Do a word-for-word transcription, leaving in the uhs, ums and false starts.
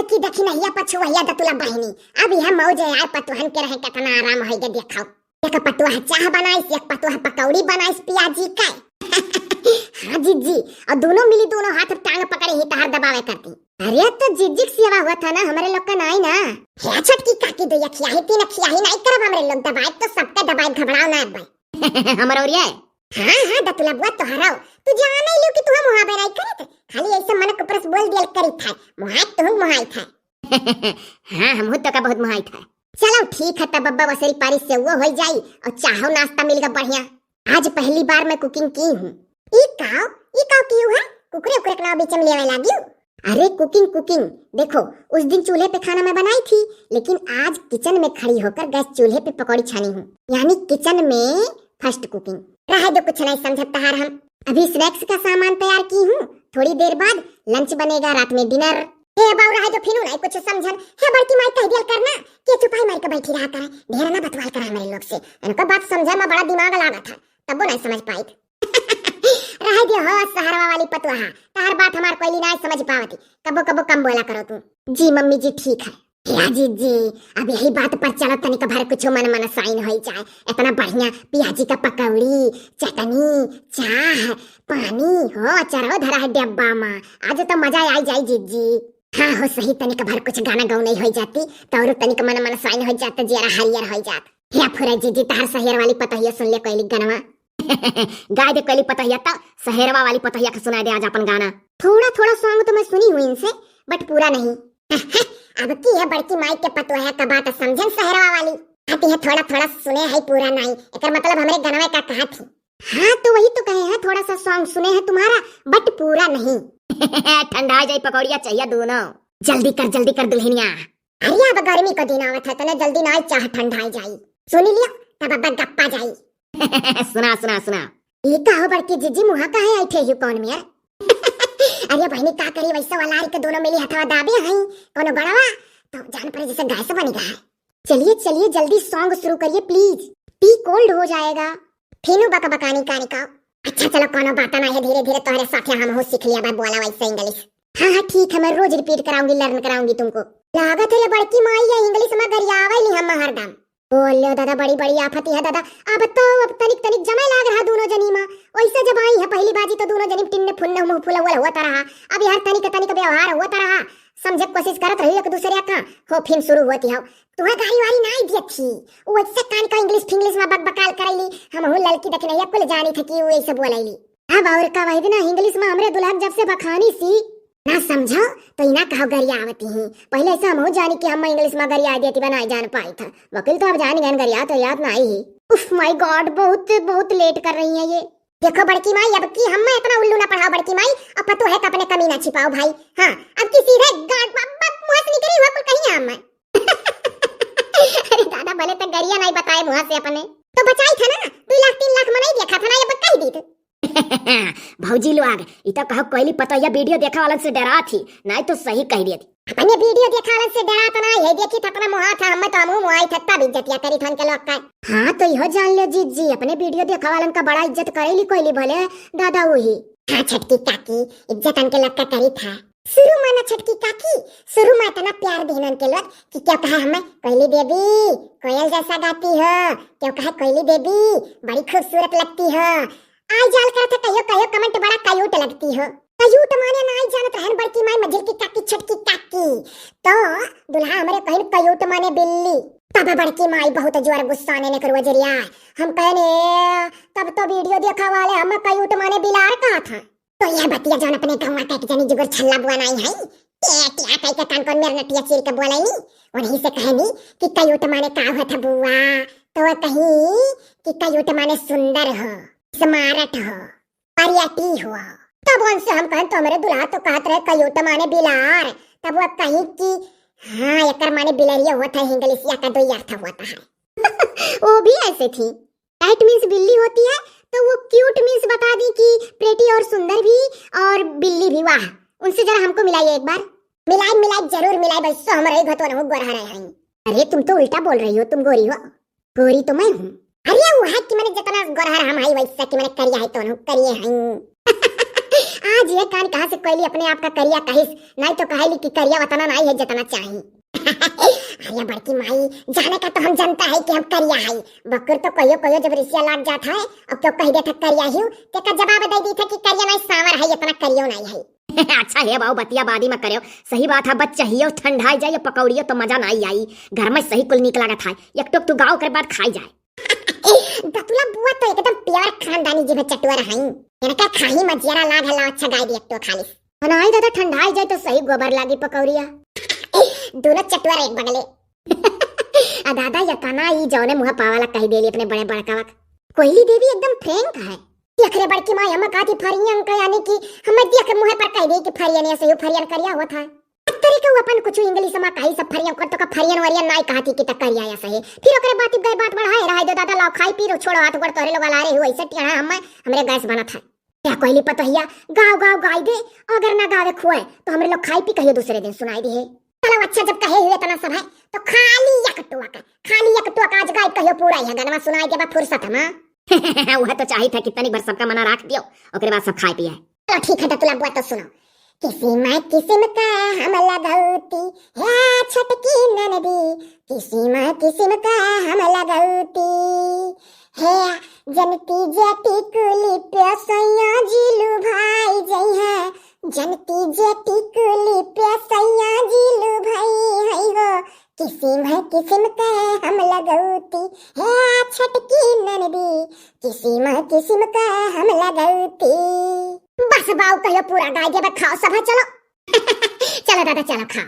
कि दखिनहिया पछुवहिया दतुला बहिनी, अब यह मौज है यार, पतोहन के रहे कितना आराम होइगा, देखाओ। एक पतोह चाह बनाइस, एक पतोह पकौड़ी बनाइस पियाजी का। हाँ जिज्जी, और दोनों मिली दोनों हाथ टांग पकड़े ही तहार दबावे करती। अरे तो जिज्जी के सेवा हुआ था ना, हमरे लोग का नाई ना। हे छोटकी काकी, दो अखिया ही तीन अखिया ही नाई करब हमरे लोग, दबाए तो सबका दबाए, घबराओ ना अब। हमर और ये? हाँ हाँ दतुला बुआ तोहरो, तू जाने लियो कि तू हम मुहाबे नाई करत, खाली ऐसे मन के ऊपर से बोल दियल करी था, मुहाई तुहूँ मुहाई था। हाँ, हमहू तो का बहुत मुहाई था। चलो ठीक है, तब बब्बा वसरी पारी से वो हो जाई और चाहो नाश्ता मिल गया बढ़िया। आज पहली बार मैं cooking की हूँ। ई काव, ई काव की है? कुकरे उकरे के नाव बीच में लेवे लागी। अरे cooking, cooking। देखो, उस दिन चूल्हे पे खाना मैं बनाई थी, लेकिन आज kitchen में खड़ी होकर gas चूल्हे पे पकौड़ी छानी हूँ, यानी kitchen में first cooking। रहे दो, कुछ नहीं समझत तहार हम। अभी snacks का सामान तैयार की हूँ, थोड़ी देर बाद lunch बनेगा, रात में dinner। हे बाऊ, रहे दो, फिनू नहीं कुछ समझन। हे बड़की माई कह दियल करना कि चुपाई मार के बैठी रहा करे, ढेर ना बतवाल करा हमरे लोग से। इनको बात समझे में बड़ा दिमाग लागा था, तब वो नहीं समझ पाई। रह दे हो सहरवा वाली पतोहा, तहर बात हमार कोयली ना समझ पावती, कबो कबो कम बोला करो तू। जी मम्मी जी ठीक है। या जिज्जी, अब यही बात पर चलो, तनिक भर कुछ मन मन साइन हो जाए। इतना बढ़िया पियाजी का पकौड़ी, चटनी, चाह, पानी हो चढ़ो धरा है डब्बा में। आज तो मजा आई जाई जिज्जी। हाँ हो सही, तनिक भर कुछ गाना गौनई हो जाती तो और तनिक मन मन साइन हो जात, जियरा हरियर हो जात। हे फुरा जिज्जी, तहर सहेर वाली पतोहिया सुन ले कोयली गनवा। गाय दे कोयली पतोहिया, तो सहेरवा वाली पतोहिया के सुनाई दे आज अपन गाना। थोड़ा थोड़ा song तो मैं सुनी हूँ इनसे, but पूरा नहीं। अब की है बड़की माई के पतोहिया का बात समझन सहेरवा वाली। आती है थोड़ा थोड़ा सुने है, पूरा नहीं। एकर मतलब हमरे गनवा का कहा थी। हाँ तो वही तो कहे हैं, थोड़ा सा song सुने हैं तुम्हारा, but पूरा नहीं। ठंडा जाई पकौड़िया चाहिए दोनों। जल्दी कर, जल्दी कर दुल्हनिया। अरे अब गर्मी का दिन आवत है, तने जल्दी ना चाह ठंडाई जाई। सुनी लिया, तब अब गप्पा जाई। सुना, सुना, सुना। ई का हो बड़की जिज्जी, मुहा काहे ऐठे ही कौन मेर? अरे बहनी का करी, वैसे वाला के दोनों मिली हथवा दाबे हैं, कोनो बड़वा, तो जान पड़े जैसे गैस बन गया है। चलिए, चलिए, जल्दी song शुरू करिए please, tea cold हो जाएगा। फिनू बकबकानी कानी का। अच्छा चलो, कोनो बात ना है, धीरे धीरे तोहरे साथे हमहू सीख लिया बा बोला वैसे English। हाँ हाँ ठीक है, मैं रोज repeat कराऊंगी, learn कराऊंगी तुमको। लागत है रे बड़की माई, ये English में गरियावे ली हम हरदम। बोलो दादा, बड़ी बड़ी आफती है दादा। अब तो अब तनिक तनिक जमे लाग रहा दोनों जनी मा। वैसे जब आई है पहली बाजी तो दोनों जनी टिन्न फुन्न मुंह फुलवल होत रहा। अब यार तनिक तनिक व्यवहार होत रहा, समझे कोशिश करत रही एक दूसरे का। हो फिन शुरू होती हो, तुहे गारी वारी नाई दियत थी। वो ऐसे कान का English फिंग्लिश में बकबकाल करैली, हमहू ललकी दखिनैया कुल जानी थी कि वो ऐसे बोलैली। अब और का वही ना English में हमरे दुल्हन जब से बखानी सी। ना समझो तो इना कहो गरिया आवती ही। पहले से हमहू जानी कि हम English में गरिया देती बनाई जान पाई था। वकील तो अब जान गए गरिया तो याद ना आई ही। उफ my God, बहुत बहुत late कर रही है ये। देखो बड़की माई, अब की हम मैं इतना उल्लू ना पढ़ाओ बड़की माई, अब पतो है तो अपने कमी ना छिपाओ भाई। हाँ, अब की सीधे गाड़ ब-, ब-, मुंह से निकली हुआ कुल कहीं हम मैं। अरे दादा, भले तो गरिया नहीं बताए मुंह से अपने। तो बचाई था ना, दो लाख तीन लाख में नहीं देखा था ना, ये कह दी तू। भौजी लोग, ई तो कहो कोयली पतोहिया video देखा वालन से डरा थी, नहीं तो सही कह दिया थी। अपने video देखा वालन से डरा तो ना, ये देखी था अपना मुहा था, हम तो हमू मुहाई था, तब इज्जतिया करी थन के लोग का। हाँ, तो इहो जान ले जीजी, अपने video देखा वालन का बड़ा इज्जत करेली कोयली भले दादा वही। हाँ छोटकी काकी, इज्जत अनके लोग का करी था। शुरू में ना छोटकी काकी, शुरू में इतना प्यार दीन अनके लोग कि क्या कहा हमें, कोयली देवी, कोयल जैसा गाती हो, क्या कहा कोयली देवी, बड़ी खूबसूरत लगती हो। आई जाल करत है, कहियो, कहियो comment बड़ा cute लगती हो। Cute माने ना आई जानत रहन बड़की माई, मझिल की काकी, छोटकी काकी। तो दुल्हा हमरे कहिन cute माने बिल्ली। तब बड़की माई बहुत जोर गुस्सा ने निकरुआ जरिया। हम कहने, तब तो video देखा वाले हम cute माने बिलार कहा था। तो यह बतिया जौन अपने गाँव का एक जनी जुगुर छल्ला बुआ नाई है, टिया टिया कह के कान कौन मेर नटिया चीर के बोलैनी, उन्हीं से कहनी कि cute माने का हुआ था बुआ, तो वह कही कि cute माने सुंदर हो, smart हो, pretty हो। तब उनसे हम कहन तो हमरे दुल्हा तो कहत रहे cute माने बिलार, तब वह कही कि हाँ, एकर माने बिलरिया होत है, हिंगलिसिया का दो अर्थ होता है। वो भी ऐसे थी। Cat means बिल्ली होती है, तो वो cute means बता दी कि pretty और सुंदर भी और बिल्ली भी। वाह, उनसे जरा हमको मिलाइए एक बार। मिलाई, मिलाई, जरूर मिलाई, बस तो हमारे ही घतवन हो गोरहर है। अरे तुम तो उल्टा बोल रही हो, तुम गोरी हो। गोरी तो मैं हूँ। अरे वो है कि मैंने जितना गोरहर हम है वैसा कि मैंने करिया है तो हम करिए हैं। आ आज ये कान कहाँ से कोइली अपने आप का करिया कहिस, नाहीं तो कहेली कि करिया वतना नाहीं है जितना चाही। अरे बड़की माई, जाने का तो हम जनता है कि हम करिया है, बकुर तो कहियो कहियो जब रिसिया लाग जात है और क्यों कहि देत है करिया हियो, तेका जवाब दइ दीत है कि करिया नाहीं, साँवर है, इतना करियो नाहीं है। अच्छा हे बाऊ, बतिया बादी में करेव, सही बात है, बस चाहियो ठंडाइ जाए, पकौड़ियो तो मजा नाहीं आई, घर में सही कुल नीक लागत है, एक टोक तू गाव ओकरे बाद खाई जाए। दतुला बुआ तो एकदम pure खानदानी जीभ चटुअर हईं। इनका खाही में जियरा लाग है, लाओ अच्छा गाय दी एक टो खाली। बनाई दादा, ठंडाई जाए तो सही गोबर लागी पकौड़िया। दोनों चटुअर एक बगले। आ दादा, या काना ई जौने मुँह पावाला कहि देली अपने बड़े बड़कवा के। कोइली देवी एकदम frank है। देख रे बड़की माई, हम कहती फरियन का, यानी कि हम देख के मुँह पर कहि दे कि फरियन, ऐसे ही फरियन करिया होत है। तरी के उ अपन कुछ English में कही सब फरियन कर, तो का फरियन वरियन नाई कहती कि त करिया ऐसे ही। फिर ओकरे बात गए बात बढ़ाए रहे दो दादा, लाओ खाई पी लो, छोड़ो हाथ गोड़ तोहरे लोग अलारे हो, ऐसे टेढ़ा हम, हमरे गैस बनत है। या कोइली पतोहिया गाव गाव गाई दे, अगर ना गावे खुए तो हमरे लोग खाई पी कहियो दूसरे दिन सुनाई दे। चलो अच्छा, जब कहे हुए इतना सब है तो खाली एक टुआ का, खाली एक टुआ का आज गाई कहियो पूरा ही है, गनवा सुनाई देबा फुर्सत है माँ। वह तो चाहित है कि तनिक भर सबका मना राख दियो, ओकरे बाद सब खाए पिए। चलो ठीक है, दतुला बुआ तो सुनो। किसिम किसिम का हम लगौती, हे छोटकी ननदी, किसिम किसिम का हम लगौती। हे जनती जे टिकुली पे सैया जी लुभाई जइहैं, जनती जे टिकुली पे सैया जी लुभाई है हो, किसिम किसिम के हम लगौती, हे छोटकी ननदी, किसिम किसिम के हम लगौती। बस बाऊ कहियो पूरा गाय देबे, खाओ सब है, चलो। चलो दादा, चलो खाओ।